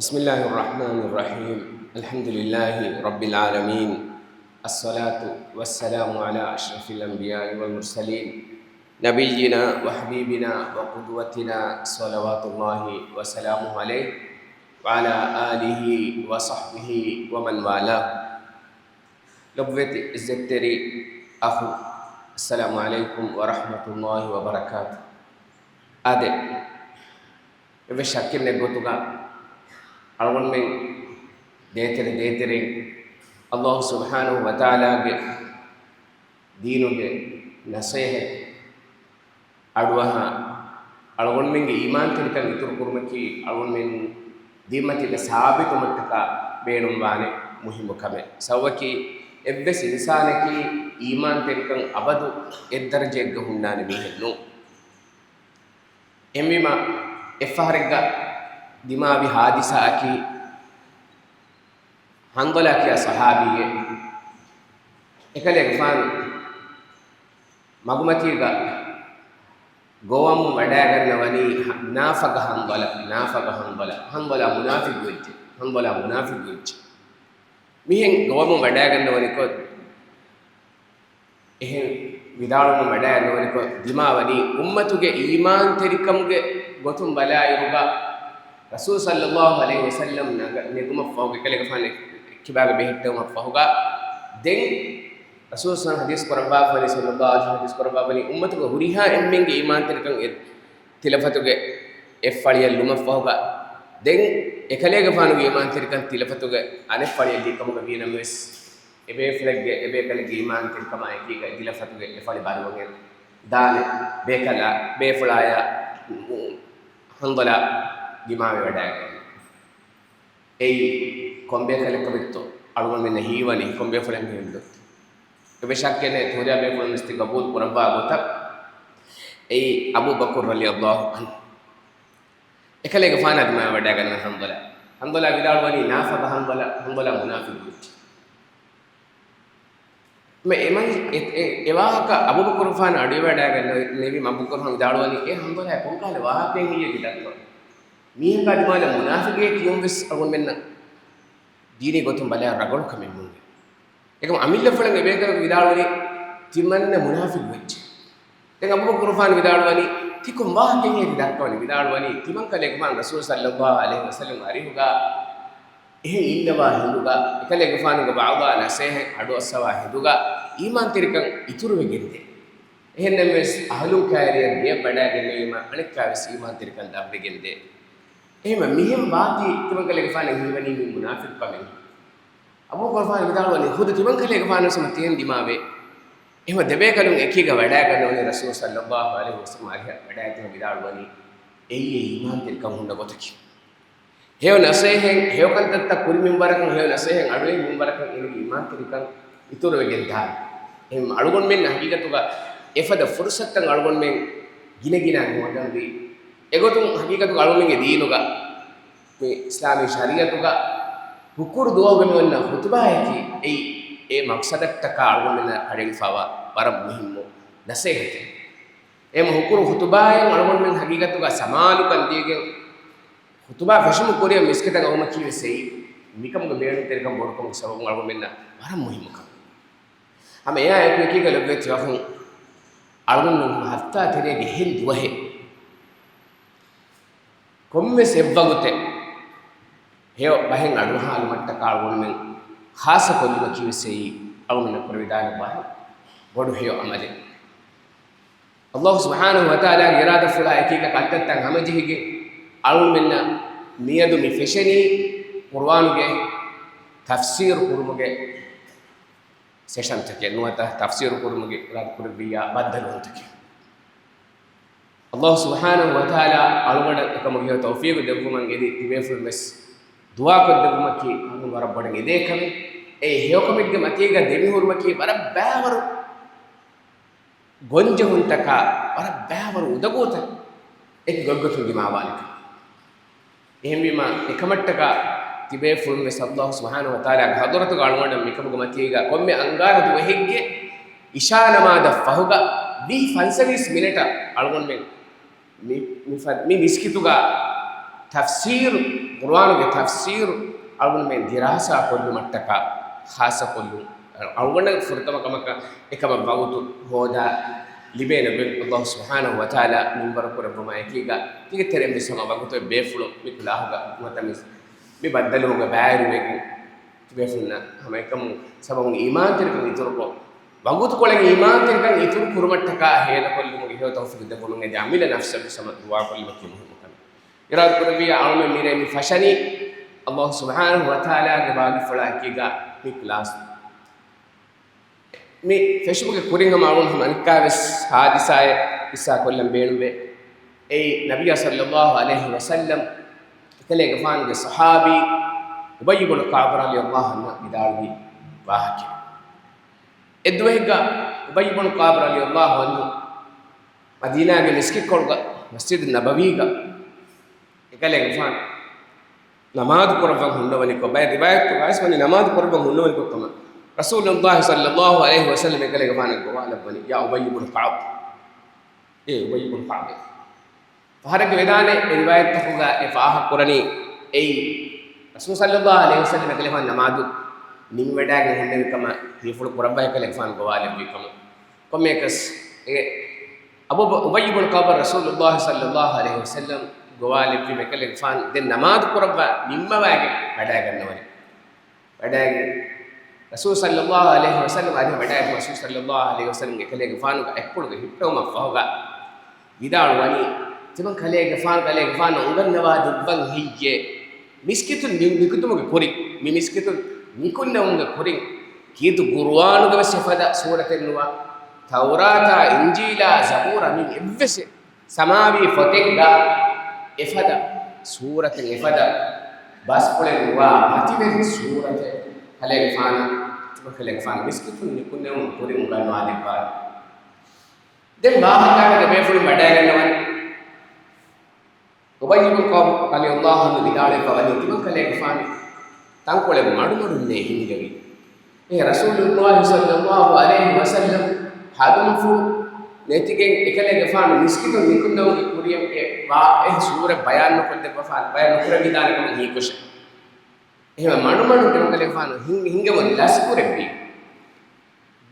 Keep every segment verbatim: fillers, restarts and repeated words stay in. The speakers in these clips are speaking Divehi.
بسم الله الرحمن الرحيم. الحمد لله رب العالمين. الصلاة والسلام على أشرف الأنبياء والمرسلين. نبينا وحبيبنا وقدوتنا صلوات الله وسلامه عليه وعلى آله وصحبه ومن والاه. ލޮބުވެތި އިއްޒަތްތެރި އަޚުން، އައްސަލާމު ޢަލައިކުމް ވަރަޙްމަތުﷲި ވަބަރަކާތު. އާދެ، އެއްވެސް ޝައްކެއް ނެތް ގޮތުގަ އަޅުގަނޑުމެން ދޭތެރެ ދޭތެރެ ﷲ ސުބްޙާނަހު ވަތަޢާލާގެ ދީނުގެ ނަޞޭޙަތް އަޑުއަހާ، އަޅުގަނޑުމެންގެ އީމާންތެރިކަން އިތުރުކުރުމަކީ އަޅުގަނޑުމެން ދިމަތިގަ ސާބިތުވުމަށްޓަކާ ބޭނުންވާނެ މުހިއްމު ކަމެއް. ސަބަބަކީ އެއްވެސް އިންސާނަކީ އީމާންތެރިކަން އަބަދު އެއްދަރަޖައެއްގަ ހުންނާނެ މީހެއް ނޫން. އެހެންވީމަ، އެއްފަހަރެއްގަ ދިމާވި ހާދިސާއަކީ، ޙަންޟަލާ ކިޔާ ޞަޙާބީއެއް އެކަލޭގެފާނު މަގުމަތީގަ ގޮވަމުން ވަޑައިގަންނަވަނީ ނާފަގަ ޙަންޟަލާ، ނާފަގަ ޙަންޟަލާ، ޙަންޟަލާ މުނާފިޤުވެއްޖެ، ޙަންޟަލާ މުނާފިޤުވެއްޖެ. މިހެން ގޮވަމުން ވަޑައިގަންނަވަނިކޮށް، އެހެން ވިދާޅުވަމުން ވަޑައިގަންނަވަނިކޮށް، ދިމާވަނީ އުއްމަތުގެ އީމާންތެރިކަމުގެ ގޮތުން ބަލާއިރުގަ، ރަސޫލު ޞައްލައްލާހު ޢަލައިހި ވަސައްލަމް ނަގަ-، ނެގުމަށްފަހުގަ، އެކަލޭގެފާނު ކިބާގެ ބެހެއްޓެވުމަށްފަހުގަ، ދެން ރަސޫލު ޙަދީޘް ކުރައްވާފަވަނީ، ޞައްލައްލާހު ޢަލައިހި ވަސައްލަމް ޙަދީޘް ކުރައްވާފަވަނީ، އުއްމަތުގެ ހުރިހާ އެންމެންގެ އީމާންތެރިކަން އެ ތިލަފަތުގެ އެއްފަޅިއަށް ލުމަށްފަހުގަ، ދެން އެކަލޭގެފާނުގެ އީމާންތެރިކަން ތިލަފަތުގެ އަނެއްފަޅިއަށް ލިކަމުގަ ވީނަމަވެސް، އެބޭފުޅެއްގެ އެބޭކަލެއްގެ އީމާންތެރިކަމާ އެކީގަ ތިލަފަތުގެ އެފަޅި ބަރުވަން ދާނެ ބޭކަލާ، ބޭފުޅާޔާ ޙަންޟަލާ ދިމާވެވަޑައިގަންނަވަނީ. އެއީ ކޮންބޭކަލެއްކަމެއްތޯ؟ އަޅުގަނޑުމެންނަށް ހީވަނީ ކޮންބޭފުޅެއް ހެންދޯ؟ އެބަ ޝައްކެއް ނެތް، ހުރިހާ ބޭފުޅުން ވެސް ތި ގަބޫލު ކުރައްވާ ގޮތަށް، އެއީ އަބޫބަކުރު ރަޟިޔައްލާހު ޢަންހު. އެކަލޭގެފާނާ ދިމާވެވަޑައިގަންނަވަނީ ޙަންޟަލާ. ޙަންޟަލާ ވިދާޅުވަނީ ނާފަގަ ޙަންޟަލާ، ޙަންޟަލާ މުނާފިޤުވެއްޖެ. މެ އެމަން އެ، އެ، އެ ވާހަކަ އަބޫބަކުރުފާނު އަޑުއިވަޑައިގަންނަވަނީ، އަބޫބަކުރުފާނު ވިދާޅުވަނީ، އޭ ޙަންޟަލާ، ކޮންކަހަލަ ވާހަކައެއް ހެއްޔޭ ތި ދައްކަވަނީ؟ މީހަކާ ދިމާލަށް މުނާފިޤެއް ކިޔުން ވެސް އަޅުގަނޑުމެންނަށް ދީނީ ގޮތުން ބަލާ ރަނގަޅު ކަމެއް ނޫން. އެކަމު އަމިއްލަފުޅަށް އެބޭކަލަކު ވިދާޅުވަނީ، ތިމަންނަ މުނާފިޤުވެއްޖެ. ދެން އަބޫބަކުރުފާނު ވިދާޅުވަނީ، ތި ކޮން ވާހަކައެއް ތި ދައްކަވަނީ؟ ވިދާޅުވަނީ، ތިމަންކަލޭގެފާނު ރަސޫލު ޞައްލައްލާހު ޢަލައިހި ވަސައްލަމް އަރިހުގަ އެހެން އިންނަވާ ހިނދުގަ، އެކަލޭގެފާނުގެ ވަޢުޡާ ނަޞޭޙަތް އަޑުއައްސަވާ ހިނދުގަ އީމާންތެރިކަން އިތުރުވެގެންދޭ. އެހެންނަމަވެސް، އަހުލުން ކައިރިއަށް ގެޔަށް ވަޑައިގެންނެވީމަ، އަނެއްކާވެސް އީމާންތެރިކަން ލައްވެގެންދޭ. އެހެންވެ، މިހެން ވާތީ ތިމަންކަލޭގެފާނަށް ހީވަނީ މި މުނާފިޤުކަމެއް. އަބޫބަކުރުފާނު ވިދާޅުވަނީ، ޚުދު ތިމަންކަލޭގެފާނު ވެސް މަ ތިހެން ދިމާވޭ. އެހެންވެ، ދެބޭކަލުން އެކީގަ ވަޑައިގަންނަވަނީ ރަސޫލު ޞައްލައްލާހު ޢަލައިހި ވަސައްލަމް އަރިހަށް ވަޑައިގަތުމަށް ވިދާޅުވަނީ، އެއީ އީމާންތެރިކަން ހުންނަ ގޮތަކީ. ހެޔޮ ނަޞޭޙަތް، ހެޔޮ ކަންތައްތައް ކުރި މިންވަރަކަށް، ހެޔޮ ނަޞޭޙަތް އަޑުއެހި މިންވަރަކަށް އޭނަގެ އީމާންތެރިކަން އިތުރުވެގެން ދާނެ. އެހެން އަޅުގަނޑުމެން ހަގީގަތުގަ އެފަދަ ފުރުޞަތުތައް އަޅުގަނޑުމެން ގިނަ ގިނަ ނުވަތަންވީ. އެގޮތުން ހަގީގަތުގަ އަޅުގަނޑުމެންގެ ދީނުގަ މި އިސްލާމީ ޝަރީޢަތުގަ ހުކުރު ދުވަހުގަ މި އޮންނަ ޚުތުބާއަކީ އެއީ އެ މަޤްޞަދަށްޓަކާ އަޅުގަނޑުމެންނަށް ކަޑައެޅިފައިވާ ވަރަށް މުހިއްމު ނަޞޭޙަތެއް. އެހެން ހުކުރު ޚުތުބާއިން އަޅުގަނޑުމެން ހަގީގަތުގަ ސަމާލުކަން ދީގެން، ޚުތުބާ ފެށުމުގެ ކުރިއަށް މިސްކިތަށް އައުމަކީ ވެސް އެއީ މިކަމުގެ ބޭނުންތެރިކަން ބޮޑުކަމުގެ ސަބަބުން އަޅުގަނޑުމެންނަށް ވަރަށް މުހިއްމު ކަމެއް. ހަމަ އެއާ އެކު އެކީގަ ލޮބުވެތި އަޚުން، އަޅުގަނޑު ހަފްތާ ތެރޭގެ އެހެން ދުވަހެއް ކޮންމެސް އެއްވަގުތެއް ހެޔޮ ބަހެއް އަޑުއަހާލުމަށްޓަކާ އަޅުގަނޑުމެން ޚާއްޞަ ކޮށްލުމަކީ ވެސް އެއީ އަޅުގަނޑުމެން ކުރެވިދާނެ ވަރަށް ބޮޑު ހެޔޮ ޢަމަލެއް. ﷲ ސުބްޙާނަހު ވަތަޢާލާގެ އިރާދަފުޅާ އެކީގަ ކަންތައްތައް ހަމަޖެހިގެން އަޅުގަނޑުމެންނަށް މިއަދު މި ފެށެނީ ޤުރުއާނުގެ ތަފްސީރު ކުރުމުގެ ސެޝަންތަކެއް ނުވަތަ ތަފްސީރު ކުރުމުގެ އިރާދަކުރެއްވިއްޔާ ބައްދަލުވުންތަކެއް. ﷲ ސުބްޙާނަހު ވަތަޢާލާ އަޅުގަނޑަށް އެކަމުގެ ތައުފީޤު ދެއްވުމަށް އެދި ތިބޭފުޅުން ވެސް ދުޢާކޮށްދެއްވުމަކީ އަޅުގަނޑު ވަރަށް ބޮޑަށް އެދޭ ކަމެއް. އެ ހެޔޮކަމެއްގެ މަތީގަ ދެމިހުރުމަކީ ވަރަށް ބައިވަރު ގޮންޖެހުންތަކާ، ވަރަށް ބައިވަރު އުދަގޫތައް އެކި ގޮތްގޮތުން ދިމާވާނެ ކަމެއް. އެހެންވީމާ، އެކަމަށްޓަކާ ތިބޭފުޅުން ވެސް ﷲ ސުބްޙާނަހު ވަތަޢާލާގެ ޙަޟްރަތުގަ އަޅުގަނޑަށް މިކަމުގެ މަތީގަ ކޮންމެ އަންގާރަ ދުވަހެއްގެ އިޝާ ނަމާދަށް ފަހުގަ ވީހި ފަންސަވީސް މިނެޓަށް އަޅުގަނޑުމެން މި، މި ފަ-، މި މިސްކިތުގަ ތަފްސީރު ޤުރުއާނުގެ ތަފްސީރު އަޅުގަނޑުމެން ދިރާސާ ކޮށްލުމަށްޓަކާ ޚާއްޞަކޮށްލުން، އަޅުގަނޑަށް ފުރަތަމަ ކަމަކަށް އެކަމަށް ވަގުތު ހޯދާ ލިބޭނެ ގޮތް އަﷲ ސުބްޙާނަހޫ ވަތަޢާލާ މިންވަރު ކުރެއްވުމާ އެކީގަ، ތިގެ ތެރެއިން ވެސް ހަމަ ވަގުތު ބޭފުޅުން މި ކުލާހުގަ ނުވަތަ މި ބައްދަލުވުމުގަ ބައިވެރިވެގެން ތިބޭފުޅުންނަށް ހަމައެކަމުން ސަބަބުން އީމާންތެރިކަން އިތުރުކޮށް، ވަގުތުކޮޅެއް އީމާންތެރިކަން އިތުރު ކުރުމަށްޓަކާ ހޭދަކޮށްލުމުގެ ހެޔޮ ތައުފީޤު ދެއްވުމުން އެދި އަމިއްލަ ނަފްސަށްވެސް ހަމަ ދުޢާކޮށްލުމަކީ މުހިއްމު ކަމެއް. އިރާދަކުރެއްވިއްޔާ އަޅުމެން މިރޭ މި ފަށަނީ އަﷲ ސުބްޙާނަހޫ ވަތަޢާލާގެ ބާގިފުޅާ އެކީގަ މި ކްލާސް. މި ފެށުމުގެ ކުރިން ހަމަ އަޅުގަނޑު ހަމަ އަނެއްކާވެސް ހާދިސާއެއް ޤިއްޞާ ކޮށްލަން ބޭނުންވޭ. އެއީ ނަބިއްޔާ ޞައްލައްލާހު ޢަލައިހި ވަސައްލަމް އެކަލޭގެފާނުގެ ޞަޙާބީ އުބައްޔު ބުނު ކަޢުބު ރަޟިޔައްލާހު ޢަންހު ވިދާޅުވި ވާހަކައެއް. އެއްދުވަހެއްގަ އުބައްޔު ބުނު ކަޢުބު ރަޟިޔައްލާހު ޢަންހު މަދީނާގެ މިސްކިތްކޮޅުގަ މަސްޖިދު ނަބަވީގަ އެކަލޭގެފާނު ނަމާދު ކުރައްވަން ހުންނަވަނިކޮށް، ބައެއް ރިވާޔަތުގައިވެސް ވަނީ ނަމާދު ކުރައްވަން ހުންނަވަނިކޮށް ކަމަށް ރަސޫލުﷲ ޞައްލައްލާހު ޢަލައިހި ވަސައްލަމް އެކަލޭގެފާނަށް ގޮވާލައްވަނީ، ޔާ އުބައްޔު ބުނު ކަޢުބް، އޭ އުބައްޔު ބުނު ކަޢުބް. ފަހަރެއްގެ ވެދާނެ އެ ރިވާޔަތްތަކުގަ އެ ފާހަގަކުރަނީ އެއީ ރަސޫލު ޞައްލައްލާހު ޢަލައިހި ވަސައްލަމް އެކަލޭގެފާނު ނަމާދު ނިންމިވަޑައިގެން ހުންނެވި ކަމަށް ހީފުޅު ކުރައްވާ އެކަލޭގެފާނު ގޮވާލެއްވި ކަމަށް. ކޮންމެއަކަސް އެ އަބޫ އުބައްޔު ބުނު ކަޢުބަށް ރަސޫލުﷲ ޞައްލައްލާހު ޢަލައިހި ވަސައްލަމް ގޮވާލެއްވީމަ އެކަލޭގެފާނު ދެން ނަމާދު ކުރައްވާ ނިންމަވައިގެން ވަޑައިގަންނަވަނީ. ވަޑައިގެން ރަސޫލު ޞައްލައްލާހު ޢަލައިހި ވަސައްލަމް އަދި ވަޑައިގެން ރަސޫލު ޞައްލައްލާހު ޢަލައިހި ވަސައްލަމްގެ އެކަލޭގެފާނުގެ އަތްޕުޅުގަ ހިއްޕެވުމަށްފަހުގަ ވިދާޅުވަނީ، ތިމަން ކަލޭގެފާނު، ކަލޭގެފާނު އުނގަންނަވާ ދެއްވަން ހެއްޔޭ؟ މިސްކިތުން ނި-، ނިކުތުމުގެ ކުރިން، މި މިސްކިތުން ނިކުންނެވުމުގެ ކުރިން، ކީރިތި ޤުރުއާނުގެ ވެސް އެފަދަ ސޫރަތެއް ނުވާ، ތައުރާތާ، އިންޖީލާ، ޒަބޫރާ މި އެއްވެސް ސަމާވީ ފޮތެއްގަ އެފަދަ ސޫރަތެއް، އެފަދަ ބަސްފުޅެއް ނުވާ، މަތިވެރި ސޫރަތެއް ކަލޭގެފާނަށް، ތިމަން ކަލޭގެފާނު މިސްކިތުން ނިކުންނެވުމުގެ ކުރިން އުނގަންނަވާ ދެއްވާ. ދެން ވާހަކައިގަ ބޭފުޅުން ވަޑައިގަންނަވަނީ. އުބައްޔު ބިން ކަޢުބު ރަޟިޔަﷲ ޢަންހު ވިދާޅުވެފަ ވަނީ، ތިމަން ކަލޭގެފާނު ތަންކޮޅެއް މަޑުމަޑުންނޭ ހިންގެވި. އެ ރަސޫލުﷲ ޞައްލަﷲ ޢަލައިހި ވަސައްލަމް ހަގުންފުޅު ނެތިގެން އެކަލޭގެފާނު މިސްކިތުން ނިކުންނެވުމުގެ ކުރިއަށް އެ ވާ އެ ސޫރަތް ބަޔާން ނުކޮށްދެއްވަފާނެ، ބަޔާން ނުކުރެއްވިދާނެ ކަމަށް ހީކުށެއް. އެހެންވެ މަޑުމަޑުން ތިމަން ކަލޭގެފާނު ހިން-، ހިންގެވުން ލަސްކުރެއްވީ.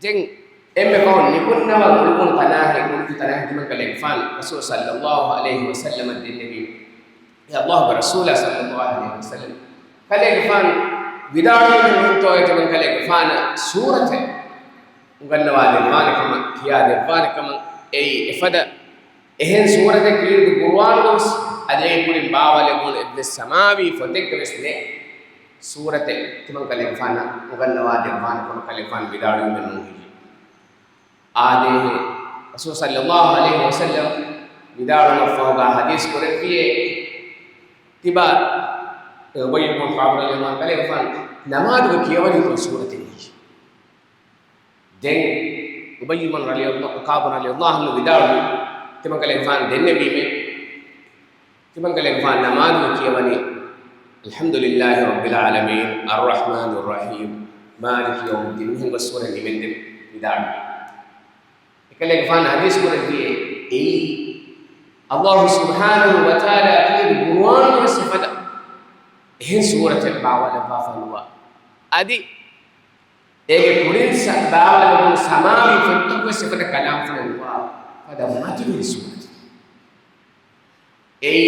ދެން އެންމެ ފަހުން ނިކުންނަވަން އުޅުއްވުނު ތަނާހެން، އުޅުއްވި ތަނާހެން ތިމަން ކަލޭގެފާނު ރަސޫލު ޞައްލަﷲ ޢަލައިހި ވަސައްލަމަށް ދެންނެވީ، އޭ ﷲގެ ރަސޫލާ ޞައްލަﷲ ޢަލައިހި ވަސައްލަމް، ކަލޭގެފާނު ވިދާޅުވީ ނޫންތޯއޭ ތިމަން ކަލޭގެފާނަށް ސޫރަތެއް އުނގަންނަވާ ދެއްވާނެ ކަމަށް، ކިޔާ ދެއްވާނެ ކަމަށް. އެއީ އެފަދަ އެހެން ސޫރަތެއް ކީރިތި ޤުރުއާނުގަވެސް އަދި އެ ކުރިން ބާވާލެވުނު އެއްވެސް ސަމާވީ ފޮތެއްގަވެސް ނެތް ސޫރަތެއް ތިމަން ކަލޭގެފާނަށް އުނގަންނަވާ ދެއްވާނެ ކަމަށް ކަލޭގެފާނު ވިދާޅުވީމެއް ނޫން ހެއްޔޭ؟ އާދޭހޭ، ރަސޫލު ޞައްލަﷲ ޢަލައިހި ވަސައްލަމް ވިދާޅުވުމަށްފަހުގަ ޙަދީޘް ކުރެއްވިއޭ، ތިބާ އުބައްޔު ބިން ކަޢުބު ރަޟިޔަﷲ ޢަންހު ކަލޭގެފާނު ނަމާދުގަ ކިޔަވަނީ ކޮން ސޫރަތެއް ހެއްޔޭ؟ ދެން އުބައްޔު ބިން ރަޟިޔަﷲ، ކަޢުބު ރަޟިޔަﷲ ޢަންހު ވިދާޅުވީ، ތިމަން ކަލޭގެފާނު ދެންނެވީމޭ، ތިމަން ކަލޭގެފާނު ނަމާދުގަ ކިޔަވަނީ، الحمد لله رب العالمين، الرحمن الرحيم، مالك يوم الدين، މިހެން ގޮސް ސޫރަ ނިމެންދެން ވިދާޅުވީ. އެކަލޭގެފާނު ޙަދީޘް ކުރެއްވިއޭ، އެއީ ﷲ ސުބްޙާނަހޫ ވަތަޢާލާ ކީރިތި ޤުރުއާނުގަވެސް އެފަދަ އެހެން ސޫރަތެއް ބާވާލައްވާފަ ނުވާ، އަދި އޭގެ ކުރިން ސަ-، ބާވާލެވުނު ސަމާވީ ފޮތްތަކުވެސް އެފަދަ ކަލާމްފުޅެއް ނުވާ، ފަދަ މަތިވެރި ސޫރަތެއް. އެއީ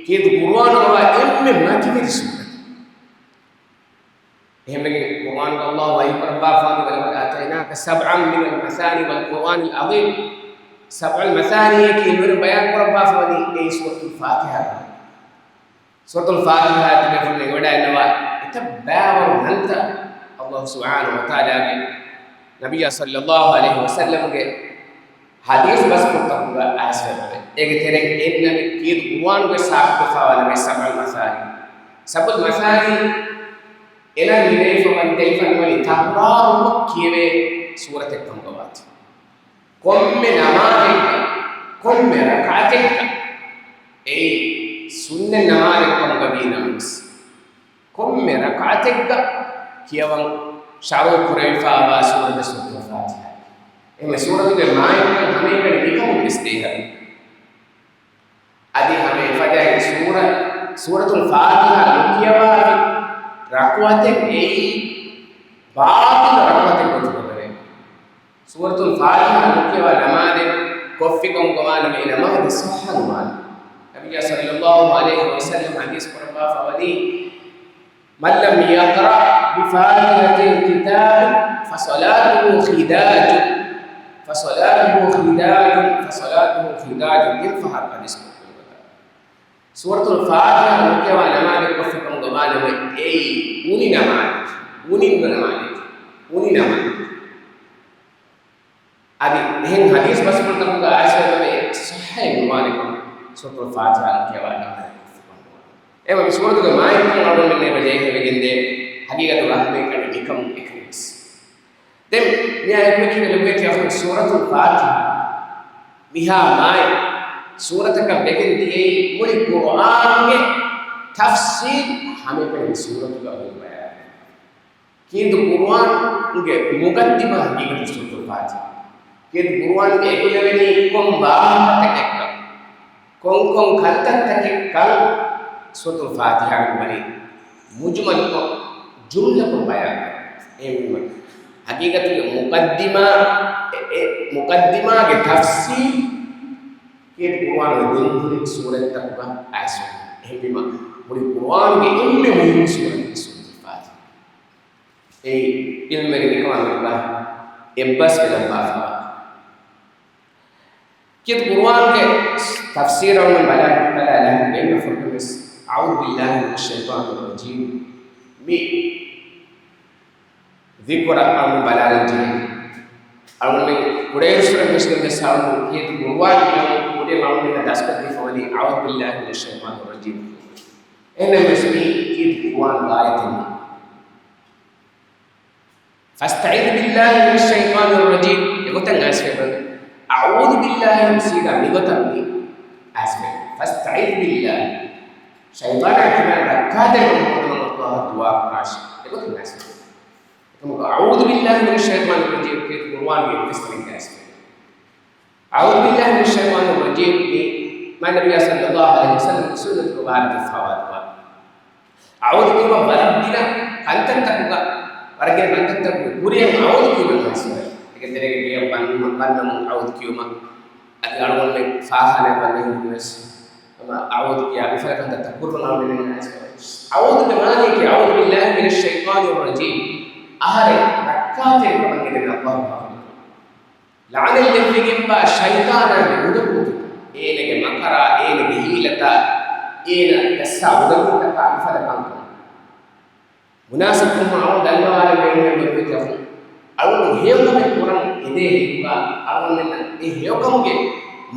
ކީރިތި ޤުރުއާނުގަވާ އެންމެ މަތިވެރި ސޫރަތެއް. އެހެންވެގެން ޤުރުއާނުގަ ﷲ ވަޙީ ކުރައްވާފާނު، وَلَقَدْ آتَيْنَاكَ سَبْعًا مِنَ الْمَثَانِي وَالْقُرْآنِ الْعَظِيمَ. سَبْعُ الْمَثَانِي އަކީ އެންމެ ބަޔާން ކުރައްވާފަ ވަނީ އެއީ ސޫރަތުލް ފާތިޙާ. ސޫރަތުލް ފާތިޙާ ތިބޭފުޅުން އެނގިވަޑައިގަންނަވާ އެތައް ބައިވަރު ނަންތައް ﷲ ސުބްޙާނަހޫ ވަތަޢާލާގެ ނަބިއްޔާ ޞައްލަﷲ ޢަލައިހި ވަސައްލަމްގެ ޙަދީޘް ބަސްފުޅުތަކުގަ އައިސްފައިވޭ. އޭގެ ތެރެއިން އެއް ނަން ކީރިތި ޤުރުއާނުގަ ސާބިތުވެފައިވާ ނަން ސަބްޢުލް މަޘާނީ. ސަބްޢުލް މަޘާނީ އެނަން މި ދެއިފަ ވަން، ދެއިފަ ވަނީ ތަކުރާރުކޮށް ކިޔެވޭ ސޫރަތެއް ކަމުގަ ވާތީ. ކޮންމެ ނަމާދެއްގަ، ކޮންމެ ރަކަޢަތެއްގަ، އެއީ ސުންނަތް ނަމާދެއް ކަމުގަ ވީ ނަމަވެސް، ކޮންމެ ރަކަޢަތެއްގަ ކިޔަވަން ޝަރުޢު ކުރެވިފައިވާ ސޫރަތެއް ސޫރަތުލް ފާތިޙާ. އެހެންވެ ސޫރަތުގެ މާތްކަން ހަމައެކަނި މިކަމުން ވެސް ދޭހަވި. އަދި ހަމަ އެފަދައިން ސޫރަ، ސޫރަތުލް ފާތިޙާ ރަޙްމަތެއް އެއީ ބާޠިލު ރަޙްމަތެއް ގޮތުގަ ނެތް. ސޫރަތުލް ފާތިޙާ ނުކިޔަވާ ނަމާދެއް ކޮށްފިކަމުގަ ވާނަމަ އެ ނަމާދު ޞައްޙަ ނުވާނެ. ނަބިއްޔާ ޞައްލައްލާހު ޢަލައިހި ވަސައްލަމް ޙަދީޘް ކުރައްވާފަ ވަނީ، من لم يقرأ بفاتحة الكتاب فصلاته خداج، فصلاته خداج، فصلاته خداج، ތިން ފަހަރު ޙަދީޘް ކުރެއްވި ގޮތަށް. ސޫރަތުލް ފާތިޙާ ނުކިޔަވާ ނަމާދެއް ކޮށްފިކަމުގަ ވާނަމަ އެއީ އުނި ނަމާދެއް، އުނި ނަމާދެއް، އުނި ނަމާދެއް. އަދި އެހެން ޙަދީޘް ބަސްފުޅުތަކުގަ އައިސްފައިވޭ ޞައްޙައެއް ނުވާނެ ކަމަށް ސޫރަތުލް ފާތިޙާ ނުކިޔަވާ ނަމާދެއް ކޮށްފިކަމުގަ ވާނަމަ. އެވަ މި ސޫރަތުގެ މާތްކަން އަޅުގަނޑުމެންނަށް އެބަ ޖެހިފަވެގެންދޭ ޙަޤީޤަތު ރަޙްމަތް ކަމެއް މިކަމުން އެކަނިވެސް. ދެން މިއާ އެކު އެކީގަ ލޮބުވެތި އަޚުން ސޫރަތުލް ފާތިޙާ މިހާ މާތް ސޫރަތަކަށް ވެގެން ދިޔައީ މުޅި ޤުރުއާންގެ ތަފްސީލް ހަމައެކަނި މި ސޫރަތުގަ ހުރި ބަޔާނެއް. ކީރިތި ޤުރުއާންގެ މުޤައްދިމާ ޙަޤީޤަތު ސޫރަތުލް ފާތިޙާ. ކީރިތި ޤުރުއާންގެ އެކުލެވެނީ ކޮން ވާހަކަތަކެއްކަން، ކޮންކޮން ކަންތައްތަކެއްކަން ސޫރަތުލް ފާތިޙާގަ ވަނީ މުޖުމަލުކޮށް، ޖުމްލަކޮށް ބަޔާން. އެހެންވީމަ، ޙަޤީޤަތުގެ މުޤައްދިމާ އެ، އެ މުޤައްދިމާގެ ތަފްސީލް ކީރިތި ޤުރުއާނުގެ ދެންހުރި ސޫރަތްތަކުގަ އައިސްފަ. އެހެންވީމަ، މުޅި ޤުރުއާނުގެ އެންމެ މުހިއްމު ސޫރަތަކީ ސޫރަތުލް ފާތިޙާ. އެއީ ޢިލްމުވެރިން އެކަމާ މެދުގަ އެއްބަސްވެލައްވާފަ. ކީރިތި ޤުރުއާންގެ ތަފްސީރު އަޅުގަނޑު ބަލާ، ބަލާލާ ބޭނުން ފުރަތަމަ ވެސް، أعوذ بالله من الشيطان الرجيم މި ޛިކުރަށް އަޅުގަނޑު ބަލާލަން ޖެހޭ. އަޅުގަނޑުމެން ކުޑައިރުއްސުރެ މިސްކިތުން ވެސް އަޅުގަނޑު ކީރިތި ޤުރުއާން ކިޔަން ކުރިއަށް އަޅުގަނޑުމެންނަށް ދަސްކޮށްދީފަ ވަނީ أعوذ بالله من الشيطان الرجيم. އެހެންނަމަވެސް މީ ކީރިތި ޤުރުއާން އާޔަތެއް ނޫން. فاستعذ بالله من الشيطان الرجيم އެގޮތަށް އައިސްފައި. أعوذ بالله ސީދާ މިގޮތަށް މި އައިސްފައި. فاستعذ بالله. ޝައިޠާނާ ކިބައިން ރައްކާތެރިކަން ހޯދުމަށް ﷲ އަށް ދުޢާ ކުރާށި. އެގޮތަށް އައިސްފައި. އެކަމަކު، أعوذ بالله من الشيطان الرجيم ކީރިތި ޤުރުއާންގެ އެއްވެސް ތަނެއްގަ އައިސްފައި. أعوذ بالله من الشيطان الرجيم މި މާތް ނަބިއްޔާ ޞައްލައްލާހު ޢަލައިހި ވަސައްލަމްގެ ސުންނަތުގަ ވާރިދުވެފަވާ ދުޢާ. އަޢޫޛު ކިޔުމަށް ވަރަށް ގިނަ ކަންތައްތަކުގަ، ވަރަށް ގިނަ ކަންތައްތަކުގެ ކުރިއަށް އަޢޫޛު ކިޔުމަށް އައިސްފައި. އޭގެ ތެރޭގަ ގެޔަށް ވަން، ވަންނަމުން އަޢޫޛު ކިޔުމަށް، އަދި އަޅުގަނޑުމެން ފާޚާނާއަށް ވަންނަ ހިނދުން ވެސް ހަމަ އަޢޫޛު ކިޔާ މިފަދަ ކަންތައްތައް ކުރުމަށް އަޅުގަނޑުމެން އައިސްފައި. އަޢޫޛުގެ މާނައަކީ أعوذ بالله من الشيطان الرجيم. އަހަރެން ރައްކާތެރިކަމަށް އެދެން ﷲ އަށް. ލަޢުނަތް ލެއްވިގެންވާ ޝައިޠާނާގެ އުނދަގޫތަކާ، އޭނަގެ މަކަރާ، އޭނަގެ ހީލަތާ، އޭނަ ދައްސާ އުނދަގޫތަކާ މިފަދަ ކަންކަމަށް. މުނާސަބުކޮށް އަޅުގަނޑު ދަންނަވާލަން ބޭނުމެއް ލޮބުވެތި އަޚުން. އަޅުގަނޑު ހެޔޮކަމެއް ކުރަން އެދޭ ހިނދުގަ އަޅުގަނޑުމެންނަށް އެ ހެޔޮކަމުގެ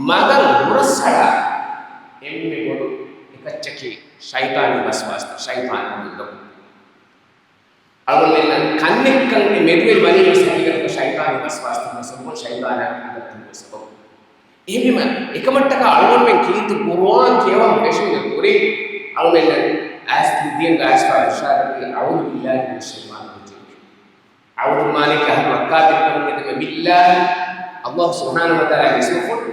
މަގަށް ހުރަސްއަޅާ އެންމެ ބޮޑު އެކައްޗަކީ ޝައިޠާނީ ވަސްވާސްތައް، ޝައިޠާނާގެ އުނދަގޫ. އަޅުގަނޑުމެންނަށް ކަންނެއްކަން އެ މެދުވެރި ވަނީ ވެސް ހަގީގަތުގަ ޝައިޠާނީ ވަސްވާސްތަކުގެ ސަބަބުން، ޝައިޠާނާގެ ކަންތައްތަކުގެ ސަބަބުން. އެހެންވީމަ، އެކަމަށްޓަކާ އަޅުގަނޑުމެން ކީރިތި ޤުރުއާން ކިޔަވަން ފެށުމުގެ ކުރިން، އަޅުގަނޑުމެންނަށް އައިސް ދީންގަ އައިސްފައި އިރުޝާދަކީ أعوذ بالله من الشيطان الرجيم. އަޢޫޛު މާނައަކީ އަހަރު ރައްކާތެރިކަމުން އެދެމެ، ބިއްލާހި، ﷲ ސުބްޙާނަހޫ ވަތަޢާލާގެ އިސްމުފުޅު،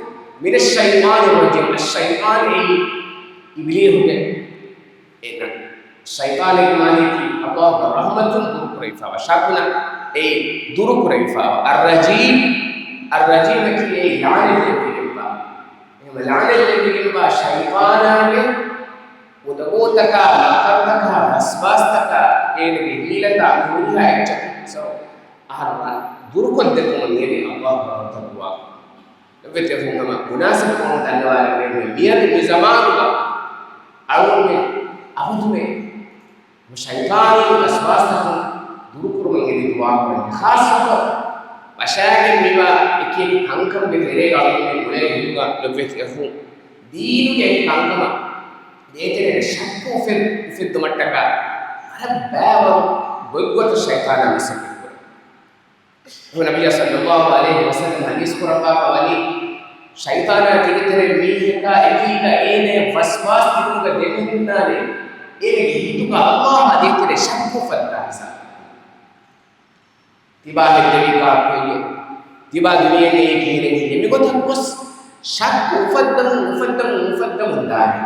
من الشيطان الرجيم، އައްޝައިޠާން އެއީ އިބިލީހުގެ އެންމެ، ޝައިޠާނެއްގެ މާނައަކީ ﷲގެ ރަޙްމަތުން ދުރުކުރެވިފައިވާ، ޝައިޠާނާ އެއީ ދުރުކުރެވިފައިވާ. الرجيم، الرجيم އަކީ އެއީ ލަޢުނަތް ލެއްވިގެންވާ. އެހެންވެ ލަޢުނަތް ލެއްވިގެންވާ ޝައިޠާނާގެ އުނދަގޫތަކާ، މަކަރުތަކާ، ވަސްވާސްތަކާ، އޭނަގެ ހީލަތާ، ހުރިހާ އެއްޗަކުން އަހަރު ދުރުކޮށްދެއްވުމަށް އެދި ﷲ އަށް ދުޢާ ކުރަން. ލޮބުވެތި އަޚުން، ހަމަ މުނާސަބުކޮށް ދަންނަވާލަން ބޭނުންވޭ، މިއަދު މި ޒަމާނުގަ އަޅުގަނޑުމެން އަބަދުމެ ޝައިޠާނީ ވަސްވާސްތަކުން ދުރުކުރުމަށް އެދި ދުޢާ ކުރަން. ޚާއްޞަކޮށް ވަށާގެން މިވާ އެކި އެކި ކަންކަމުގެ ތެރޭގަ އަޅުގަނޑުމެން އުޅޭ ހިނދުގަ ލޮބުވެތި އަޚުން، ދީނުގެ އެކި ކަންކަމަށް ދޭތެރޭގަ ޝައްކު އުފެ-، އުފެއްދުމަށްޓަކާ ވަރަށް ބައިވަރު ގޮތްގޮތަށް ޝައިޠާނާ މަސައްކަތް ކުރޭ. އެހެން ނަބިއްޔާ ޞައްލައްލާހު ޢަލައިހި ވަސައްލަމް ޙަދީޘް ކުރައްވާފަ ވަނީ، ޝައިޠާނާ ތިގެތެރޭ މީހަކާ އެކީގަ އޭނައަށް ވަސްވާސް ދިނުމުގަ ދެމެހެންނާނެ، އޭނަގެ ހިތުގަ ﷲ އާ ދޭތެރޭ ޝައްކު އުފައްދާ ހިސާބަށް. ތިބާ ހެއްދެވީ ކާކުއެއްޔޭ؟ ތިބާ ދުނިޔެއިން އެއީ ކިހިނެއް ހެއްޔޭ؟ މިގޮތަށް ގޮސް ޝައްކު އުފައްދަމުން، އުފައްދަމުން، އުފައްދަމުން ދާނެ.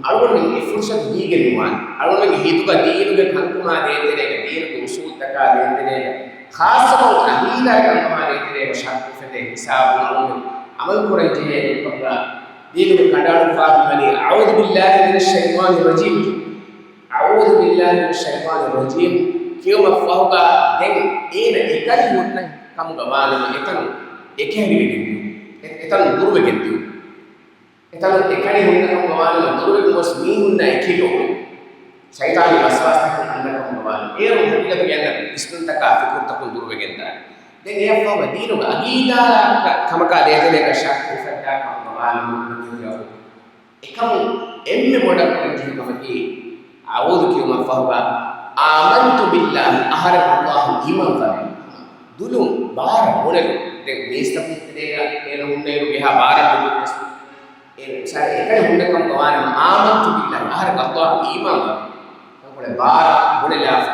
އަޅުގަނޑުމެން އެ ފުރުސަތު ދީގެން ނުވާނެ. އަޅުގަނޑުމެންގެ ހިތުގަ ދީނުގެ ކަންކަމާ ދޭތެރޭގަ، ދީނުގެ އުސޫލުތަކާ ދޭތެރޭގަ، ޚާއްޞަކޮށް ޢަޤީދާގެ ކަންކަމާ ދޭތެރޭގަ ޝައްކު އުފެދޭ ހިސާބުން އަޅުގަނޑު ޢަމަލު ކުރަން ޖެހޭ ގޮތަކަށް ދީނުގެ ކަނޑައަޅުއްފާފަ ވަނީ، "أعوذ بالله من الشيطان الرجيم." "أعوذ بالله من الشيطان الرجيم" ކިޔުމަށްފަހުގަ ދެން އޭނަ އެކަނި ހުންނަ ކަމުގަ ވާނަމަ އެތަނުން އެކަހެރިވެގެން ދިޔުން. އެ-، އެތަނުން ދުރުވެގެން ދިޔުން. އެތަނުން އެކަނި ހުންނަ ކަމުގަ ވާނަމަ ދުރުވެގެން ގޮސް މީހުންނާ އެކީގަ އުޅުން. ޝައިޠާނީ ވަސްވާސްތަކުން އަންނަ ކަމުގަ ވާނަމަ. އޭރުން ހަގީގަތުގަ އަންނަ ވިސްނުންތަކާ ފިކުރުތަކުން ދުރުވެގެންދާނެ. ދެން އެއަށްފަހުގަ ދީނުގެ ޢަޤީދާ ކަ-، ކަމަކާ ދޭތެރޭގަ ޝައްކު އުފައްދާ ކަމުގަ ވާނަމަ އެކަމު އެންމެ ބޮޑަށް ކުރަންޖެހޭ ކަމަކީ، އަޢޫޛު ކިޔުމަށްފަހުގަ، "آمنت بالله" އަހަރެން ﷲ އީމާންވާނެ. ދުލުން ބާރަށް ބުނެލުން. ދެން މީސްތަކުން ތެރޭގަ އޭނަ ހުންނައިރު އެހާ ބާރަށް ބުނެލުން. އޭނަ މިސާލަށް އެކަނި ހުންނަ ކަމުގަ ވާނަމަ، "آمنت بالله" އަހަރެން ﷲ އީމާންވާނެ. ތަންކޮޅެއް ބާރަށް ބުނެލާފަ.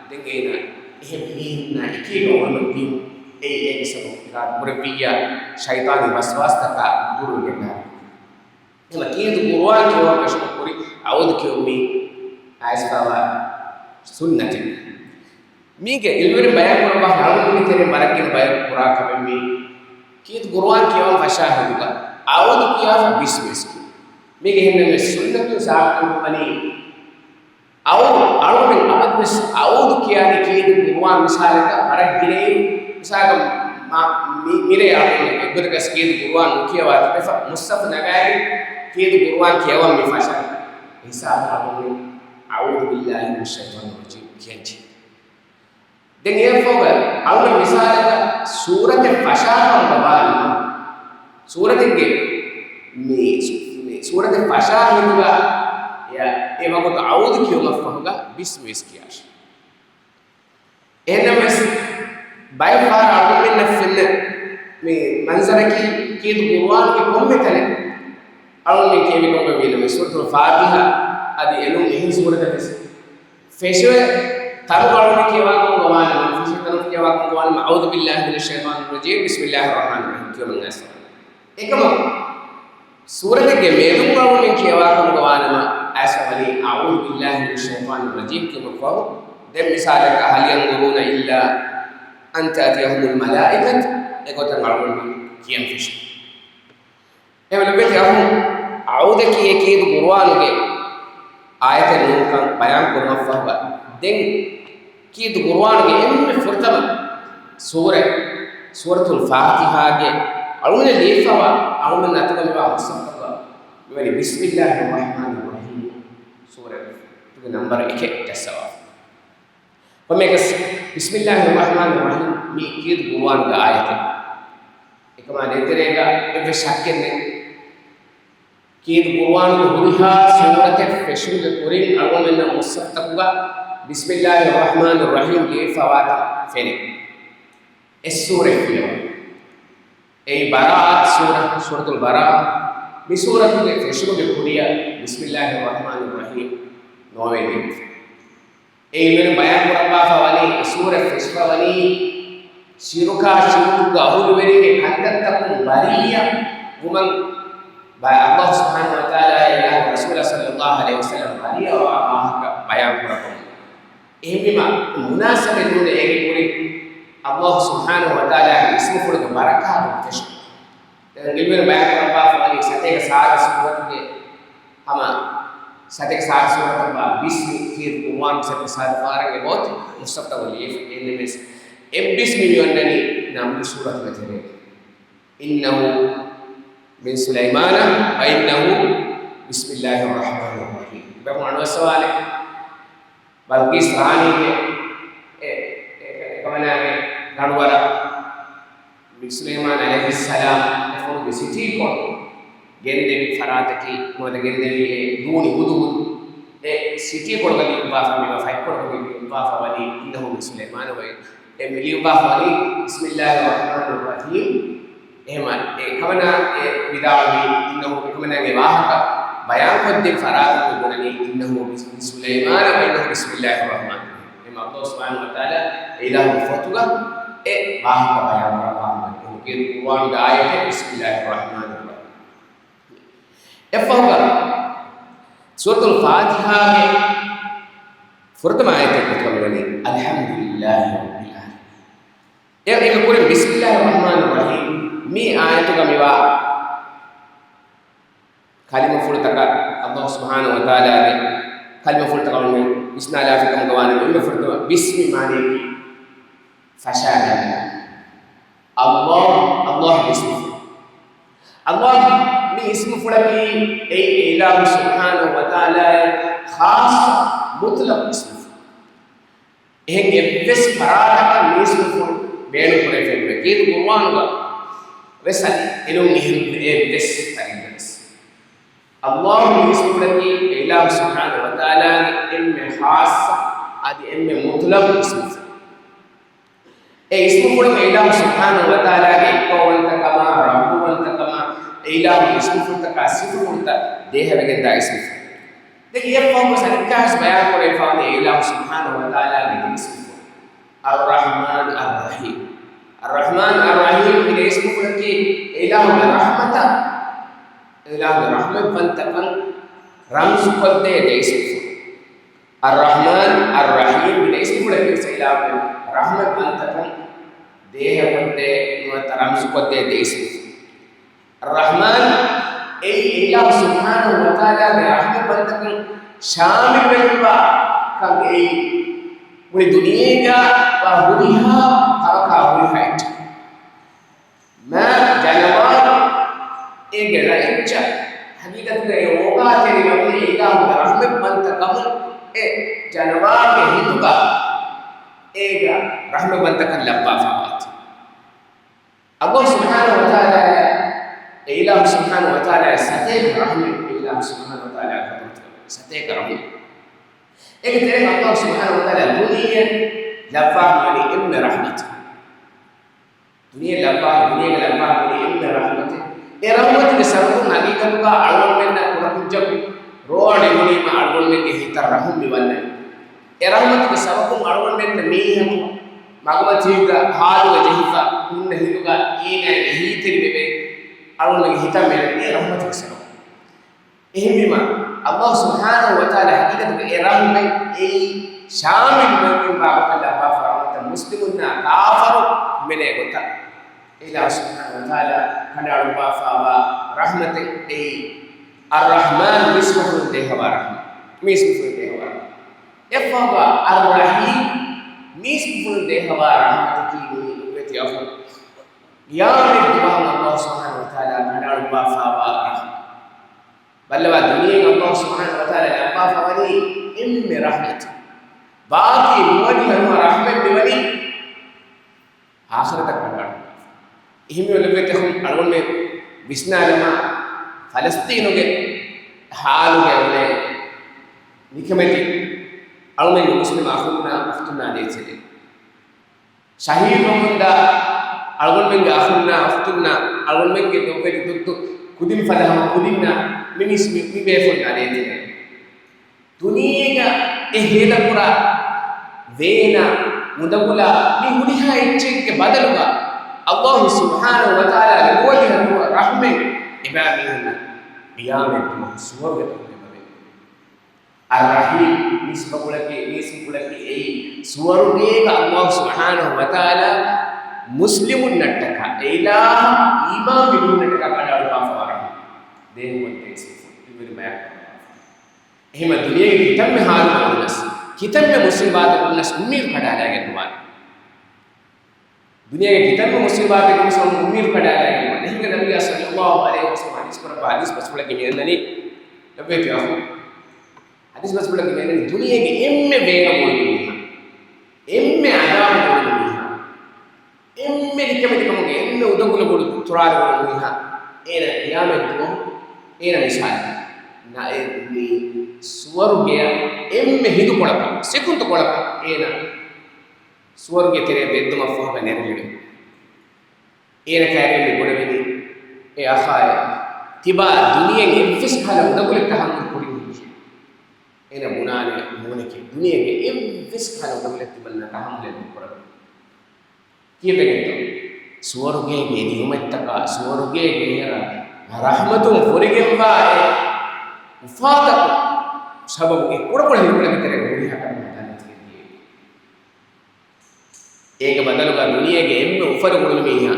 ދެން އޭނަ އެހެން މީހުންނާ އެކީގަ އުޅުމެއް ދިޔުން. އެއީ އޭގެ ސަބަބު އިރާދަ ކުރެއްވިއްޔާ، ޝައިޠާނީ ވަސްވާސްތަކާ ދުރުވެގެންދާނެ. އެމަ ކީރިތި ޤުރުއާން ކިޔަވަން ފެށުން ކުރި އަޢޫޛު ކިޔުން މީ އައިސްފަވާ ސުންނަތެއް. މީގެ ޢިލްމުވެރިން ބަޔާން ކުރައްވާ ހަޅުމުން ތެރެ މަރައްގެން ބަޔަކު ކުރާ ކަމެއް މީ. ކީރިތި ޤުރުއާން ކިޔަވަން ފަށާ ހިނދުގަ އަޢޫޛު ކިޔާފަ ބިސްމި ވެސް ކިޔުން. މީގެ ހިންނަންވެސް ސުންނަތުން ސާބިތު ވަނީ އަޢޫޛު، އަޅުގަނޑުމެން އަބަދުވެސް އަޢޫޛު ކިޔާނީ ކީރިތި ޤުރުއާން މިސާލަކަށް ވަރަށް ގިނައިން މިސާލަކަށް މާ-، މި-، މިރޭ އަޅުގަނޑުމެން އެއްގޮތަކަށް ކީރިތި ޤުރުއާން ނުކިޔަވާ ތިބެފަ، މުޞްޙަފު ނަގާގެން ކީރިތި ޤުރުއާން ކިޔަވަން މި ފަށަން. ހިސާބު އަޅުގަނޑުމެން "أعوذ بالله من الشيطان الرجيم" ކިޔަންޖެހޭ. ދެން އެއަށްފަހުގަ އަޅުގަނޑު މިސާލަކަށް ސޫރަތެއް ފަށާކަމުގަ ބާލުމަށް، ސޫރަތެއްގެ މި، މި ސޫރަތެއް ފަށާ ހިނދުގަ އެ، އެ ވަގުތު އަޢޫޛު ކިޔުމަށްފަހުގަ ބިސްމި ވެސް ކިޔާށި. އެހެންނަމަވެސް، ބައެއް ފަހަރަށް އަޅުގަނޑުމެންނަށް ފެންނަ މި މަންޒަރަކީ ކީރިތި ޤުރުއާނުގެ ކޮންމެ ތަނެއް އަޅުގަނޑުމެން ކިޔެވި ކަމުގަ ވީނަމަވެސް، ސޫރަތުލް ފާތިޙާ އަދި އެނޫން އެހެން ސޫރަތަކަށް ފެށުވެ ތަނު އަޅުގަނޑު ކިޔަވާ ކަމުގަ ވާނަމަ، ފެށި ތަނު ކިޔަވާ ކަމުގަ ވާނަމަ، "أعوذ بالله من الشيطان الرجيم، بسم الله الرحمن الرحيم" ކިޔުމަށް އައިސްފަ. އެކަމަކު، ސޫރަތެއްގެ މެދުން އަޅުގަނޑު ކިޔަވާ ކަމުގަ ވާނަމަ، އައިސްފަ ވަނީ، "أعوذ بالله من الشيطان الرجيم" ކިޔުމަށްފަހު، ދެން މިސާލަކަށް، "هل ينظرون إلا أن تأتيهم الملائكة" އެގޮތަށް އަޅުގަނޑު ކިޔަން ފެށި. އެހެންވެ ލޮބުވެތި އަޚުން، އަޢޫޛަކީ އެ ކީރިތި ޤުރުއާނުގެ އާޔަތެއް ނޫންކަން ބަޔާން ކުރުމަށްފަހުގަ، ދެން ކީރިތި ޤުރުއާނުގެ އެންމެ ފުރަތަމަ ސޫރަ، ސޫރަތުލް ފާތިޙާގެ އަޅުގަނޑު ލިޔެފަވާ، އަޅުގަނޑު އަތުގަ މިވާ މުޞްޙަފުގަ މިވަނީ، بسم الله الرحمن الرحيم ސޫރަތުގެ ނަންބަރު އެކެއް ޖައްސަވާ. ކޮންމެއަކަސް، بسم الله الرحمن الرحيم މީ ކީރިތި ޤުރުއާނުގެ އާޔަތެއް. އެކަމާ ދޭތެރޭގަ އެއްވެސް ޝައްކެއް ނެތް. ކީރިތި ޤުރުއާނުގެ ހުރިހާ ސޫރަތެއް ފެށުމުގެ ކުރިން އަޅުގަނޑުމެންނަށް މުޞްޙަފުތަކުގަ بسم الله الرحمن الرحيم ލިޔެފަވާތަން ފެނޭ. އެއް ސޫރައެއް ފިލަވާ. އެއީ ބަރާއަތް ސޫރަ، ސޫރަތުލް ބަރާއަ. މި ސޫރަތުގެ ފެށުމުގެ ކުރިއަށް بسم الله الرحمن الرحيم ނޯވެގެން. އެ އިލްމުވެރިން ބަޔާން ކުރައްވާފަ ވަނީ، އެ ސޫރަ ފެށިފަ ވަނީ، ޝިރުކާ ޝިރުކުގެ އަހުލުވެރިންގެ ކަންތައްތަކުން ބަރީއަ ވުމަށް ބަ-، ﷲ ސުބްޙާނަހޫ ވަތަޢާލާ އިލާހު ރަސޫލާ ޞައްލަﷲު ޢަލައިހި ވަސައްލަމް ބަރީއަވާ ވާހަކަ ބަޔާން ކުރައްވަމުން. އެހެންވީމަ، މުނާސަބެއް ނޫނޭ އޭގެ ކުރިން ﷲ ސުބްޙާނަހޫ ވަތަޢާލާގެ އިސްމުފުޅުގެ ބަރަކާތުން ފެށުން. ދެން އިލްމުވެރިން ބަޔާން ކުރައްވާފަ ވަނީ ސަތޭކަ ސާދަ ސޫރަތުގެ ހަމަ ސަތޭކަ ސާދަ ސޫރަތަށްވާ ބިސްމި ކީރިތި ޤުރުއާނުގެ ސަތޭކަ ސާދަ ފަހަރެއްގެ ގޮތު މުޞްޙަފުތަކުގަ ލިޔެފަ އެންނެމެސް، އެއް ބިސްމި މި އޮންނަނީ ނަމްލު ސޫރަތުގެ ތެރޭގަ. إنه من سليمان وإنه بسم الله الرحمن الرحيم. ބައެއް އަންނަ ސުވާލެއް. ބަލްޤީސް ރާނީގެ އެ، އެ، އެކަމަނާގެ ގަނޑުވަރަށް ސުލައިމާން ޢަލައިހިއްސަލާމް އެ ފޮނުގެ ސިޓީކޮޅު ގެންދެވި ފަރާތަކީ ނުވަތަ ގެންދެވި އެ ދޫނި ހުދުހުދު އެ ސިޓީކޮޅުގަ ލިޔުއްވާފަ މިވާ ފަތްކޮޅުގަ ލިޔުއްވާފަ ވަނީ إنه من سليمان ވައި އެ ލިޔުއްވާފަ ވަނީ بسم الله الرحمن الرحيم. އެހެމަ އެ ކަމަނާ އެ ވިދާޅުވީ إنه އެކަމަނާގެ ވާހަކަ ބަޔާންކޮށްދިން ފަރާތުން ބުނަނީ إنه من سليمان وإنه بسم الله الرحمن الرحيم. އެމަ ﷲ ސުބްޙާނަހޫ ވަތަޢާލާ އެ އިލާހުގެ ފޮތުގަ އެ ވާހަކަ ބަޔާން ކުރައްވާ ހަމަ އެ ޤުރުއާނުގެ އާޔަތެއް بسم الله الرحمن الرحيم. އެއަށްފަހުގަ ސޫރަތުލް ފާތިޙާގެ ފުރަތަމަ އާޔަތެއް ގޮތުގަ މިވަނީ، އަލްޙަމްދުލިއްލާހި ރައްބިލް ޢާލަމީން. އެ، އޭގެ ކުރިން ބިސްމިއްލާހި ރަޙްމާނި ރަޙީމް. މި އާޔަތުގަ މިވާ ކަލިމަފުޅުތަކަށް، އަލްލާހު ސުބްޙާނަހު ވަތަޢާލާގެ ކަލިމަފުޅުތަކަށް ވަންޏާ ވިސްނާލާފި ކަމުގަ ވާނަމަ، އެންމެ ފުރަތަމަ ބިސްމި މާނަޔަކީ ފަށާގަންނަ. އަލްލާހު، އަލްލާހުގެ އިސްމުފުޅު. އަލްލާހު މި އިސްމުފުޅަކީ އެއީ އިލާހު ސުބްޙާނަހު ވަތަޢާލާގެ ޚާއްޞަ މުޠްލަޤު އިސްމުފުޅު. އެހެން އެއްވެސް ފަރާތަކަށް މި އިސްމުފުޅު ބޭނުންކުރެވިފައެއް ނުވޭ. ކީރިތި ޤުރުއާނުގަ ވެސް އެއް، އެއްވެސް ތަނެއްގަ ވެސް. އަލްލާހު މި އިސްމުފުޅަކީ އިލާހު ސުބްޙާނަހު ވަތަޢާލާގެ އެންމެ ޚާއްޞަ، އަދި އެންމެ މުޠްލަޤު އިސްމުފުޅު. އެ އިސްމުފުޅުން އިލާހު ސުބްޙާނަހު ވަތަޢާލާގެ އެއްކައުވަންތަކަމާ، ރައްބުވަންތަކަމާ، އެ އިލާހުގެ އިސްމުފުޅުތަކާ ސިފަފުޅުތައް ދޭހަވެގެންދާ އިސްމުފުޅު. ދެން އެއަށްފަހު ވެސް އަނެއްކާވެސް ބަޔާންކުރެވިފައިވަނީ އިލާހު ސުބްޙާނަހު ވަތަޢާލާގެ ދެ އިސްމުފުޅު. އައްރަޙްމާން އައްރަޙީމް. އައްރަޙްމާން އައްރަޙީމް މި ދެ އިސްމުފުޅަކީ އިލާހުގެ ރަޙްމަތަށް، އިލާހުގެ ރަޙްމަތްވަންތަކަން ރަމްޒުކޮށްދޭ ދެ އިސްމުފުޅު. އައްރަޙްމާން އައްރަޙީމް މި ދެ އިސްމުފުޅަކީ ވެސް އިލާހުގެ ރަޙްމަތްވަންތަކަން ދޭހަކޮށްދޭ ނުވަތަ ރަމްޒުކޮށްދޭ ދެ އިސްމުފުޅު. އައްރަޙްމާން އެއީ އިލާހު ސުބްޙާނަހު ވަތަޢާލާގެ ރަޙްމަތްވަންތަކަން ޝާމިލުވެގެންވާ ކަން އެއީ މުޅި ދުނިޔޭގަ ވާ ހުރިހާ ކަމަކާ ހުރިހާ އެއްޗެއް. މާ ޖަނަވާރު އޭގެ ރައްޔިތް ހަގީގަތުގައި އޯގާތެރިވަނީ އިލާހުގެ ރަޙްމަތްވަންތަ ކަމުން އެ ޖަނަވާރުގެ ހިތުގަ އޭގަ ރަޙްމަތްވަންތަކަން ލައްވާފަވާތީ. އަލްލާހު ސުބްޙާނަހު ވަތަޢާލާ، އެ އިލާހު ސުބްޙާނަހު ވަތަޢާލާ ސަތޭކަ ރަޙްމަތް، އެ އިލާހު ސުބްޙާނަހު ވަތަޢާލާ ސަތޭކަ ރަޙްމަތް. އޭގެ ތެރެއިން އަލްލާހު ސުބްޙާނަހު ވަތަޢާލާ ދުނިޔެ ލައްވާފަވަނީ އެންމެ ރަޙްމަތެއް. ދުނިޔެ ލައްވާ، ދުނިޔޭގަ ލައްވާފަވަނީ އެންމެ ރަޙްމަތެއް. އެ ރަޙްމަތުގެ ސަބަބުން ހަގީގަތުގަ އަޅުގަނޑުމެންނަށް ކުޑަކުއްޖަކު ރޯ އަޑު އިވުނީމަ އަޅުގަނޑުމެންގެ ހިތަށް ރަޙުމް މިވަންނަނީ. އެ ރަޙްމަތުގެ ސަބަބުން އަޅުގަނޑުމެންނަށް މީހަކު މަގުމަތީގަ ހާލުގަ ޖެހިފަ ހުންނަ ހިނދުގަ އޭނާގެ ހީތެރިވެވޭ އަޅުގަނޑުގެ ހިތަށް މިއަންނަނީ އެ ރަޙްމަތުގެ ސަބަބުން. އެހެންވީމަ، އަލްލާހު ސުބްޙާނަހު ވަތަޢާލާ ހަގީގަތުގަ އެ ރަޙްމަތް އެއީ ޝާމިލުވެގެންވާ ގޮތަށް ލައްވާފަ ރަޙްމަތަށް މުސްލިމުންނާ ކާފަރު ހިމެނޭ ގޮތަށް. އިލާހު ސުބްޙާނަހު ވަތަޢާލާ ކަނޑައަޅުއްވާފަވާ ރަޙްމަތެއް އެއީ އައްރަޙްމާން މި އިސްމުފުޅުން ދޭހަވާ ރަޙްމަތް. މި އިސްމުފުޅުން ދޭހަވާ ރަޙްމަތް. އެއަށްފަހުގަ އައްރަޙީމް މި އިސްމުފުޅުން ދޭހަވާ ރަޙްމަތަކީ މި އުއްމަތީ އަޚުން ޤިޔާމަތް ދުވަހަށް އަލްލާހު ސުބްޙާނަހު ވަތަޢާލާ ކަނޑައަޅުއްވާފަވާ ރަޙްމަތް. ބައްލަވާ، ދުނިޔެއިން އަލްލާހު ސުބްޙާނަހު ވަތަޢާލާ ލައްވާފަވަނީ އެންމެ ރަޙްމަތެއް. ބާކީ ނުވަދިހަ ނުވަ ރަޙްމަތް މިވަނީ އާޚިރަތަށް ކަނޑައަޅުއްވާފަ. އެހެންވެ އަޅުގަނޑުމެން ވިސްނާލަމާ، ފަލަސްޠީނުގެ ހާލުގައި އުޅޭ ނިކަމެތި އަޅުގަނޑު މުސްލިމް އަޚުންނާ އުޚްތުންނާ ދޭތެރޭ. ޝަހީދުވަމުންދާ އަޅުގަނޑުމެންގެ އަޚުންނާ އުޚްތުންނާ، އަޅުގަނޑުމެންގެ ލޮބުވެތި ދުއްދު ކުދިން ފަދަ ހަމަ ކުދިންނާ މި މީސް-، މި، މި ބޭފުޅުންނާ ދޭތެރޭ. ދުނިޔޭގަ އެ ހޭދަކުރާ ވޭނާ، އުނދަގުލާ، މި ހުރިހާ އެއްޗެއްގެ ބަދަލުގަ އަލްލާހު ސުބްޙާނަހު ވަތަޢާލާގެ ނުވަދިހަ ނުވަ ރަޙްމަތް އެބައިމީހުންނަށް ޤިޔާމަތް ދުވަހު ސުވަރުގެ ތަކުލެއް ލިބެވޭ. އައްރަޙީމް މި ސިފަފުޅަކީ، މި ސިފަފުޅަކީ އެއީ ސުވަރުގޭގަ އަލްލާހު ސުބްޙާނަހު ވަތަޢާލާ މުސްލިމުންނަށްޓަކާ، އެ އިލާހަށް އީމާން ވި މީހުންނަށްޓަކާ ކަނޑައަޅުއްވާފަވާ ރަޙްމަތް. ދޭން އޮތް ދޭ ސިފަފުޅު އިވެނި ބަޔާން ކުރައްވާފަ. އެހެންވެ ދުނިޔޭގެ ކިތަންމެ ހާލުގަ ވުނަސް، ކިތަންމެ މުޞީބާތަކު ވުނަސް އުއްމީދު ކަޑައިގެން ނުވާނެ. ދުނިޔޭގެ ކިތަންމެ މުޞީބާތަކު ވުނަސް އުއްމީދު ކަޑައިގެން ނުވާނެ. އެހެންވެ ނަބިއްޔާ ޞައްލައްލާހު ޢަލައިހި ވަސައްލަމަ ޙަދީޘް ކުރައްވާ ޙަދީޘް ބަސްފުޅަކީ މިއަންނަނީ، ލޮބުވެތި އަޚުން، ޙަދީޘް ބަސްފުޅަކީ މިއަންނަނީ ދުނިޔޭގެ އެންމެ ވޭނަމު އުޅުނު މީހާ، އެންމެ އަދާބު އުޅުނު މީހާ، އެންމެ ނިކަމެތިކަމުގެ އެންމެ އުދަގުލަ ބޮޑު ތުރާރު އުޅުނު މީހާ، އޭނަ ޤިޔާމަތް ދުވަހު އޭނަ މިސާލު ނައެއް މި ސުވަރުގެއަށް އެންމެ ހިނދުކޮޅަކަށް، ސިކުންތު ކޮޅަކަށް އޭނަ ސުވަރުގެ ތެރެއަށް ބެއްދުމަށްފަހުގަ ނެރެލެވެ. އޭނަ ކައިރިން މި ބުނެވެނީ އެ އަޚާއޭ، ތިބާ ދުނިޔެއިން އެއްވެސް ކަހަލަ އުދަގުލެއް ތަޙައްމަލް ކުރިން ހިންޖެ. އޭނަ ބުނާނެ ނޫނެކޭ، ދުނިޔޭގެ އެއްވެސް ކަހަލަ އުދަގުލެއް ތިމަންނަ ތަޙައްމަލެއް ނުކުރަން. ކީއްވެގެންތޯ؟ ސުވަރުގޭގެ ނިޢުމަތްތަކާ، ސުވަރުގޭގެ ރަޙްމަތުން ފުރިގެންވާ އެ އުފާތަކުން ސަބަބުގެ ކުޑަކުޑަ ހިނދުގަނޑެއްގެ ތެރޭގަ ހުރިހާ ކަމެއް ހަދާނެތީ. އޭގެ ބަދަލުގަ ދުނިޔޭގެ އެންމެ އުފަލު އުޅުނު މީހާ،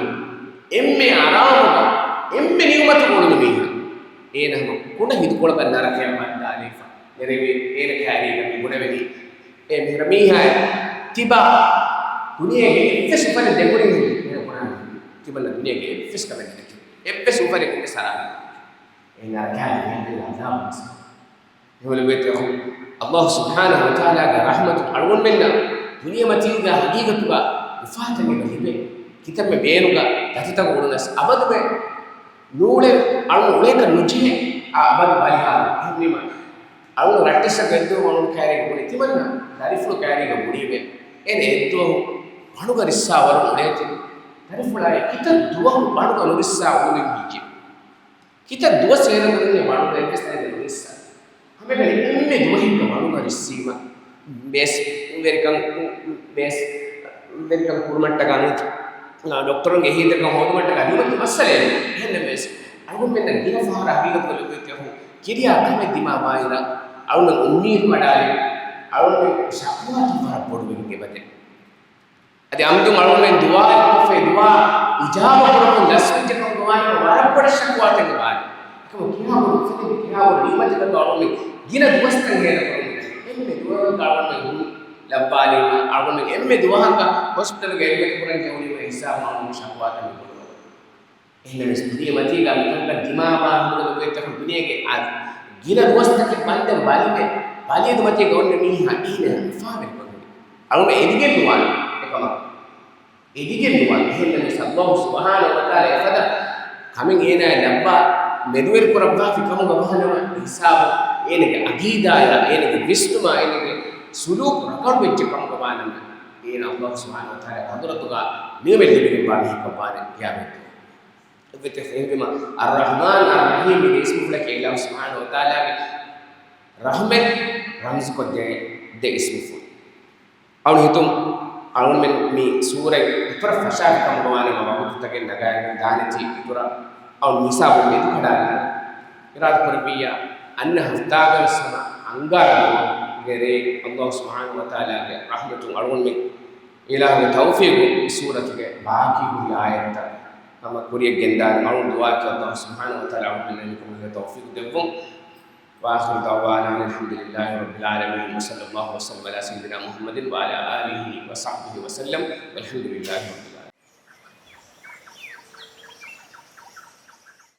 އެންމެ އަރާމުގަ، އެންމެ ނިޢުމަތު އުޅުނު މީހާ، އޭނަ ހަމަ ކުޑަ ހިނދުކޮޅަކަށް ނަރަކަޔަށް ވައްދާލައިފަ. ނެރެވި އޭނަ ކައިރީގަ މި ބުނެވެނީ، އޭ މިހިރަ މީހާ ތިބާ ދުނިޔޭގެ އެއްވެސް އުފަލެއް ދެކުނީ ހެން އޭނަ ބުނާނީ. ތިމަންނަ ދުނިޔޭގެ އެއްވެސް ކަމެއް ނެތި. އެއްވެސް އުފަލެއް ކުންނެ ސަރާ. އޭ ނަރަކައިގެ ހިނދު އަޒާބު. އެހެންވެ އަﷲ ސުބްޙާނަހޫ ވަތަޢާލާގެ ރަޙްމަތު އަޅުގަނޑުމެންނަށް ދުނިޔެމަތީގަ ހަގީގަތުގަ އުފާތަކެއް ލިބޭ. ކިތަންމެ ބޭނުގަ ދަތިތައް އުޅުނަސް އަބަދުމެ ނޫޅެ އަޅު އުޅޭކަށް ނުޖެހޭ އާ އަބަދު ބަލިހާލު. އެހެންވީމަ އަޅު ރައްޓެއްސަށް ގެންދުވަ އަޅު ކައިރީގަ ބުނި ތިމަންނަ ދަރިފުޅު ކައިރީގަ ބުނީމެ. އޭނަ އެއްދުވަހު ބަނޑުގަ ރިއްސާ ވަރު އުޅޭތި. ދަރިފުޅާއި ކިތައް ދުވަހު ބަނޑުގަ ނުރިއްސާ އުޅުމެއް ވިއްޖެ. ކިތައް ދުވަސް އޭނަ ބުނީ ބަނޑުގަ އެއްވެސް ތަނެއް ނުރިއްސާ. ހަމައެކަނި އެންމެ ދުވަހެއްގަ ބަނޑުގަ ރިއްސީމަ ބޭސް ވެރިކަން، ބޭސް ވެރިކަން ކުރުމަށްޓަކާ ނޫން، ޑޮކްޓަރުންގެ އެހީތެރިކަން ހޯދުމަށްޓަކާ ދިމައްޗި މައްސަލައެއް. އެހެންނަމަވެސް އަޅުގަނޑުމެންނަށް ގިނަ ފަހަރަށް ހަގީގަތުގަ ލޮބުވެތި އަޚުން ކިރިޔާ ކަމެއް ދިމާވާއިރަށް އަޅުގަނޑު އުއްމީދު ކަޑާލި، އަޅުގަނޑު ޝަކުވާތައް ވަރަށް ބޮޑުވެގެން އެބަދޭ. އަދި އަމިއްލަ އަޅުގަނޑުމެން ދުޢާއެއް ކޮށްފައި ދުޢާ އިޖާބަ ކުރަމުން ލަސްވެއްޖެ ކަމުގަ ވާނީ ވަރަށް ބޮޑަށް ޝަކުވާތައް އެބަދޭ. އެކަމަކު ކިހާ ބޮޑު އުފަލެއް، ކިހާ ބޮޑު ނިޢުމަތެއް އަޅުގަނޑުމެން ގިނަ ދުވަސްތައް ހޭދަ ކުރަމުން. އެންމެ ދުވަހަކަށް އަޅުގަނޑުމެން ހުން ލައްވާލީމަ، އަޅުގަނޑުމެން އެންމެ ދުވަހަކަށް ހޮސްޕިޓަލްގަ އެޑްމިޓް ކުރަން ޖެހުނީމަ ހިސާބު މައުލޫމު ޝަކުވާތައް މި ބޮޑުވަނީ. އެހެންނަމަވެސް ދުނިޔެމަތީގަ މިކަންކަން ދިމާވާ ހިނދުގަ ދުވެތަކުން ދުނިޔޭގެ އާ ގިނަ ދުވަސްތަކެއް ބަންދެން ބަލިވެ، ބަލިއެދުމަތީގަ އޮންނަ މީހާ އިހިނެއް އުފާވެރިކޮށް ހުރި. އަޅުގަނޑު އެދިގެން ނުވާނެ އެކަމަކު. އެދިގެން ނުވާނެ. އެހެންނަމަވެސް އަﷲ ސުބްޙާނަހޫ ވަތަޢާލާ އެފަދަ ކަމެއް އޭނާއަށް ލައްވާ މެދުވެރި ކުރައްވާފި ކަމުގަ ވާނަމަ ހިސާބު އޭނަގެ އަގީދާޔާ، އޭނަގެ ވިސްނުމާ، އޭނަގެ ސުލޫކު ރަނގަޅުވެއްޖެ ކަމުގަ ވާނަމަ އޭނަ އަﷲ ސުބްޙާނަހޫ ވަތަޢާލާގެ ޙަޟްރަތުގަ ނިޢުމަތް ލިބިގެންވާ މީހަކަށް ވާނެ ޤިޔާމަތްދުވަހު. އެހެންވީމަ، އައްރަޙްމާން، އައްރަޙީމް މި ދެ އިސްމުފުޅަކީ އިލާހު ސުބްޙާނަހޫ ވަތަޢާލާގެ ރަޙްމަތް ރަމްޒުކޮށްދޭ ދެ އިސްމުފުޅު. އަޅުގަނޑު ހިތުން، އަޅުގަނޑުމެން މި ސޫރަތް އެއްފަރަށް ފަށާފި ކަމުގަ ވާނަމަ ވަގުތުތަކެއް ނަގާގެން ދާނެތީ އިތުރަށް އަޅުގަނޑު ހިސާބުން މެދު ކަޑާގެން އިރާދަ ކުރެއްވިއްޔާ، އަންނަ ހަފްތާގަވެސް ހަމަ އަންގާރަ ދުވަހުގެ ރޭ އަﷲ ސުބްޙާނަހޫ ވަތަޢާލާގެ ރަޙްމަތުން އަޅުގަނޑުމެން އިލާހުގެ ތައުފީޤުން މި ސޫރަތުގެ ބާކީ ހުރި އާޔަތްތައް ހަމަ ކުރިޔަށް ގެންދާނެ. އަޅުގަނޑު ދުޢާއަކީ އަﷲ ސުބްޙާނަހޫ ވަތަޢާލާ އަޅުގަނޑުމެންނަށް މިކަމުގެ ތައުފީޤު ދެއްވުން. وآخر دعوانا أن الحمد لله رب العالمين، وصلى الله وسلم على سيدنا محمد وعلى آله وصحبه وسلم، والحمد لله رب العالمين.